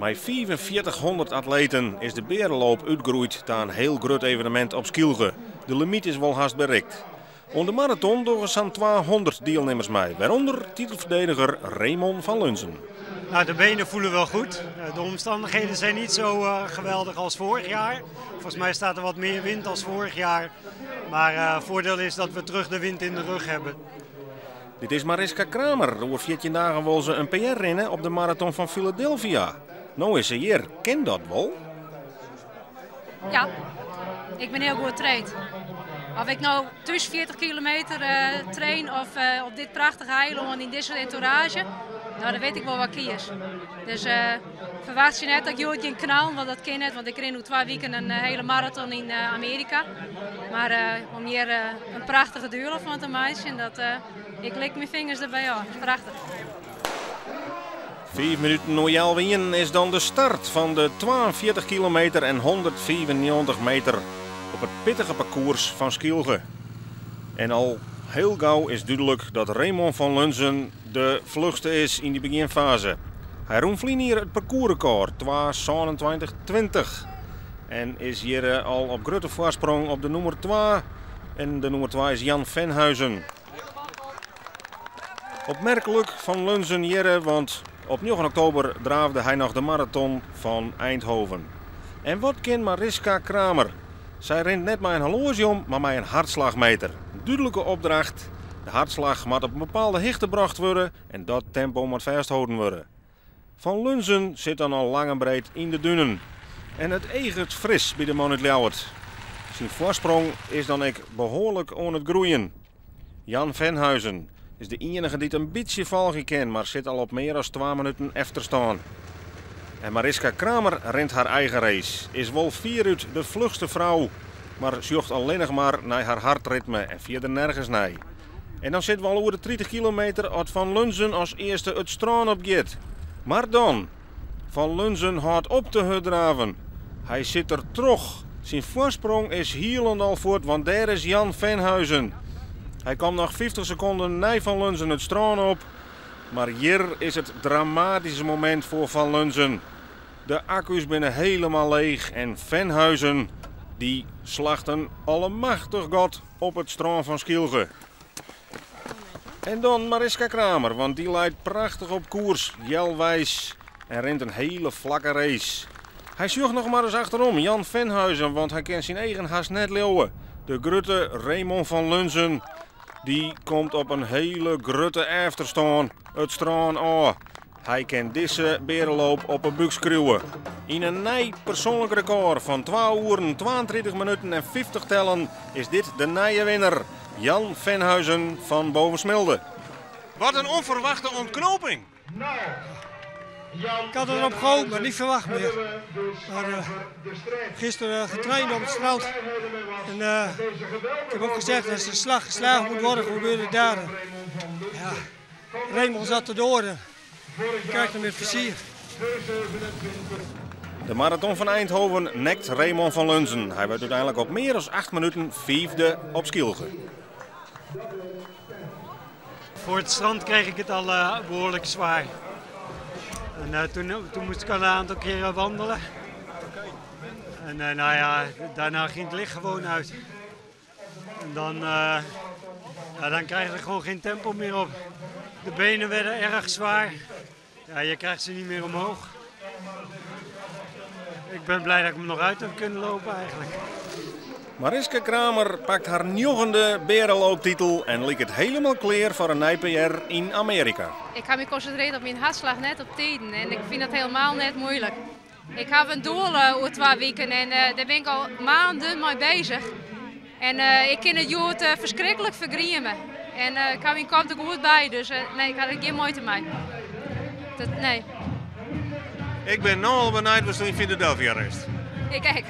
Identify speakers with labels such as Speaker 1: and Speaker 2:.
Speaker 1: Mei 4500 atleten is de Beareloop útgroeid ta in hiel grut evenemint op Skylge. De limyt is wol hast berikt. Oan de maraton dogge sa'n 200 dielnimmers mei, wêrûnder titelferdediger Raymond van Lunzen.
Speaker 2: Nou, de benen voelen wel goed. De omstandigheden zijn niet zo geweldig als vorig jaar. Volgens mij staat er wat meer wind als vorig jaar. Maar het voordeel is dat we terug de wind in de rug hebben.
Speaker 1: Dit is Mariska Kramer. Oer 14 dagen wol se in PR rinne op de maraton fan Philadelphia. No is se hjir. Kin dat wol?
Speaker 3: Ja, ik bin hiel goed traind. Oft ik no thús 40 kilometer train of op dit prachtige eilân yn dizze entourage, nou, dan wit ik wol wat ik kies. Dus ferwachtsje net dat ik hjoed gean knallen, want dat kin net, want ik rin oer 2 wiken in hiele maraton yn Amearika. Mar om hjir in prachtige duerloop fan te meitsjen, dat, ik lik myn fingers derby ôf. Dat is prachtich.
Speaker 1: 5 minuten oer healwei ienen is dan de start fan de 42 kilometer en 195 meter op it pittige parkoers fan Skylge. En al hiel gau is dúdlik dat Raymond van Lunzen de fluchste is yn dy begjinfaze. Hy rûn ferline jier it parkoersrekôr, 2:27,20. En is hjir al op grutte foarsprong op de nûmer 2. En de nûmer 2 is Jan Venhuizen. Opmerklik van Lunzen hjirre, want op 9 oktober draafde hy noch de maraton fan Eindhoven. En wat kin Mariska Kramer? Sy rint net mei in horloazje om, mar mei in hartslachmeter. Dúdlike opdracht. De hartslach moat op in bepaalde hichte brocht wurde en dat tempo moat fêstholden wurde. Van Lunzen sit dan al lang en breed yn de dunen. En it eaget fris by de man út Ljouwert. Syn foarsprong is dan ek behoarlik oan it groeien. Jan Venhuizen is de iennige dy't in bytsje folgje kin, mar sit al op mear as 2 minuten efterstân. En Mariska Kramer rint har eigen race, is wol fierút de fluchste frou, mar sjocht allinnich mar nei har hertritme en fierder nergens nei. En dan sitte we al oer de 30 kilometer as Van Lunzen as earste it strân op giet. Mar dan, Van Lunzen hâldt op te hurddraven. Hy sit der troch. Syn foarsprong is hielendal fuort, want dêr is Jan Venhuizen. Hy komt noch 50 sekonden nei Van Lunzen it strân op. Mar hjir is it dramatyske momint foar Van Lunzen. De akku's binne hielendal leech en Venhuizen dy slacht in allemachtich gat op it strân fan Skylge. En dan Mariska Kramer, want dy leit prachtich op koers, healweis en rint in hiele flakke race. Hy sjocht noch mar ris achterom, Jan Venhuizen, want hy kin syn eagen hast net leauwe. De grutte Raymond van Lunzen, dy komt op in hiele grutte efterstân it strân ôf. Hy kin dizze beareloop op 'e búk skriuwe. Yn in nij persoanlik rekôr fan 2 oeren 32 minuten en 50 tellen is dit de nije winner, Jan Venhuizen fan Bovensmilde. Wat in ûnferwachte ûntknoping!
Speaker 4: Ik had erop gehoopt, maar niet verwacht meer. Maar gisteren getraind op het strand. En ik heb ook gezegd dat als de slag geslagen moet worden, gebeurt het daar. Ja, Raymond zat erdoor en krijgt hem in het vizier.
Speaker 1: De maraton fan Eindhoven nekt Raymond van Lunzen. Hy wurdt úteinlik op mear as 8 minuten fiifde op Skylge.
Speaker 2: Voor het strand kreeg ik het al behoorlijk zwaar. En toen moest ik al een aantal keren wandelen. En nou ja, daarna ging het licht gewoon uit. En ja, dan krijg je er gewoon geen tempo meer op. De benen werden erg zwaar. Ja, je krijgt ze niet meer omhoog. Ik ben blij dat ik hem nog uit heb kunnen lopen eigenlijk.
Speaker 1: Mariska Kramer pakt har njoggende bearelooptitel en liket hielendal klear foar in nij PR yn Amearika.
Speaker 3: Ik ha my konsintrearre op myn hertslach, net op tiden. En ik fyn dat hielendal net muoilik. Ik ha in doel oer 2 wiken en dêr bin ik al maanden mei beuzich. En ik kin it hjoed ferskriklik fergrieme. En ik ha myn kop der goed by, dus nee, ik ha der gjin muoite mei. Dat, nee.
Speaker 1: Ik bin no al benijd watsto yn Philadelphia rinst.
Speaker 3: Ik ek.